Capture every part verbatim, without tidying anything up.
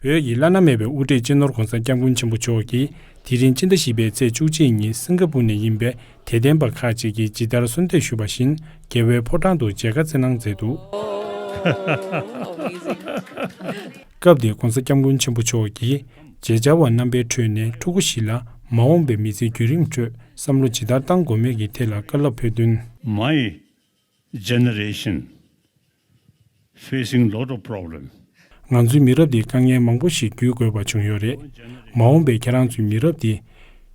བོད་ཀྱི་བླ་ན་མེད་པའི་དབུ་ཁྲིད་སྤྱི་ནོར་༧གོང་ས་༧སྐྱབས་མགོན་ཆེན་པོ་མཆོག་གིས་དེ་རིང་སྤྱི་ཟླ་བཞི་པའི་ཚེས་བཅུ་གཅིག་ཉིན་སིང་ག་པུར་ནས་ཡིན་པའི་དད་ལྡན་པ་ཁག་ཅིག་གིས་ཇི་ལྟར་གསོལ་འདེབས་ཞུས་པ་བཞིན་རྒྱལ་བའི་ཕོ་བྲང་དུ་མཇལ་ཁ་བསྩལ་གནང་མཛད་འདུག། སྐབས་དེར་༧གོང་ས་༧སྐྱབས་མགོན་ཆེན་པོ་མཆོག་གིས་མཇལ་བཅར་བ་རྣམ་པའི་ཁྲོད་ནས་ཕྲུ་གུ་བཞི་ལ་མ་འོངས་པའི་མི་ཚེའི་བརྒྱུད་རིམ་ཁྲོད་བསམ་བློ་ཇི་ལྟར་གཏང་དགོས་མིན་གྱི་ཐད་ལ་བཀའ་སློབ་ཕེབས་དོན། My generation facing lot of problem. ང་ཚོའི་མི་རབས་འདིས་དཀའ་ངལ་མང་པོ་ཞིག་བརྒྱུད་དགོས་པ་བྱུང་ཡོད་རེད། མ་འོངས་པའི་ཁྱེད་རང་ཚོའི་མི་རབས་འདིས་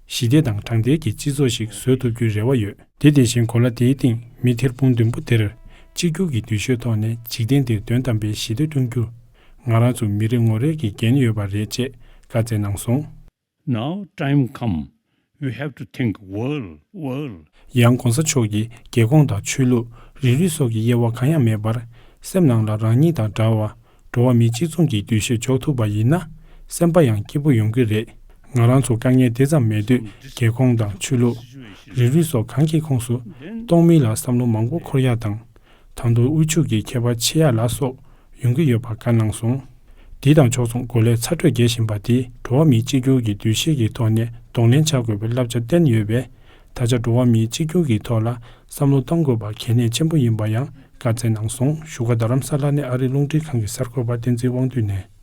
ཞི་བདེ་དང་དྲང་བདེན་གྱི་སྤྱི་ཚོགས་ཤིག་བཟོ་ཐུབ་རྒྱུའི་རེ་བ་ཡོད། དེ་དེ་བཞིན་གོ་ལ་དེའི་སྟེང་མི་ཐེར་འབུམ་བདུན་པོ་དེར་གཅིག་གྱུར་གྱི་འདུ་ཤེས་ཐོག་ནས་འཇིག་རྟེན་འདིར་དོན་དམ་པའི་ཞི་བདེ་བསྐྲུན་རྒྱུར་ང་རང་ཚོ་མི་རེ་ངོ་རེ་གི་འགན་ཡོད་པ་རེད་ཅེས་བཀའ་སྩལ་གནང་སོང་། Now time come, we have to think world, world. ཡང་གོང་ས་མཆོག་གིས་རྒྱལ་ཁོངས་དང་ཆོས་ལུགས། རིགས་རུས་སོགས་ཀྱི་དབྱེ་བ་གང་ཡང་མེད་པར་སེམས་ནང་ལ་རང་ཉིད་དང་འདྲ་བ་འགྲོ་བ་མིའི་གཅིག་མཚུངས་ཀྱི་འདུ་ཤེས་འཇོག་ཐུབ་པ་ཡིན་ན་སེམས་པ་ཡང་སྐྱིད་པོ་ཡོང་གི་རེད། ང་རང་ཚོ་དཀའ་ངལ་དེ་ཙམ་མེད་དུས་རྒྱལ་ཁོངས་དང་ཆོས་ལུགས། རིགས་རུས་སོགས་གང་གི་ཁོངས་སུ་གཏོགས་མིན་ལ་བསམ་བློ་མང་པོ་འཁོར་ཡག་དང་། ད་དུང་དབུལ་ཕྱུག་གི་ཁྱད་པར་ཕྱེ་ཡག་ལ་སོགས་ཡོང་གི་ཡོད་པ་བཀའ་གནང་སོང་། འདི་དང་ཕྱོགས་མཚུངས་གོ་ལའི་ཚ་དྲོད་རྒྱས་བཞིན་པ་དེས་འགྲོ་བ་མིའི་གཅིག་གྱུར་གྱི་འདུ་ཤེས་ཀྱི་ཐོག་ནས་གདོང་ལེན་བྱ་དགོས་པའི་བསླབ་བྱ་བསྟན་ཡོད་པས། ད་ཆ་འགྲོ་བ་མིའི་གཅིག་གྱུར་གྱི་ཐོག་ལ་བསམ་བློ་གཏང་དགོས་པ་གལ་གནད་ཆེན་པོ་ཡིན་པ་ཡང་བཀའ་སྩལ་གནང་སོང་། བཞུགས་སྒར་རྡ་རམ་ས་ལ་ནས་ཨ་རིའི་རླུང་འཕྲིན་ཁང་གི་གསར་འགོད་པ་བསྟན་འཛིན་དབང་འདུས་ནས།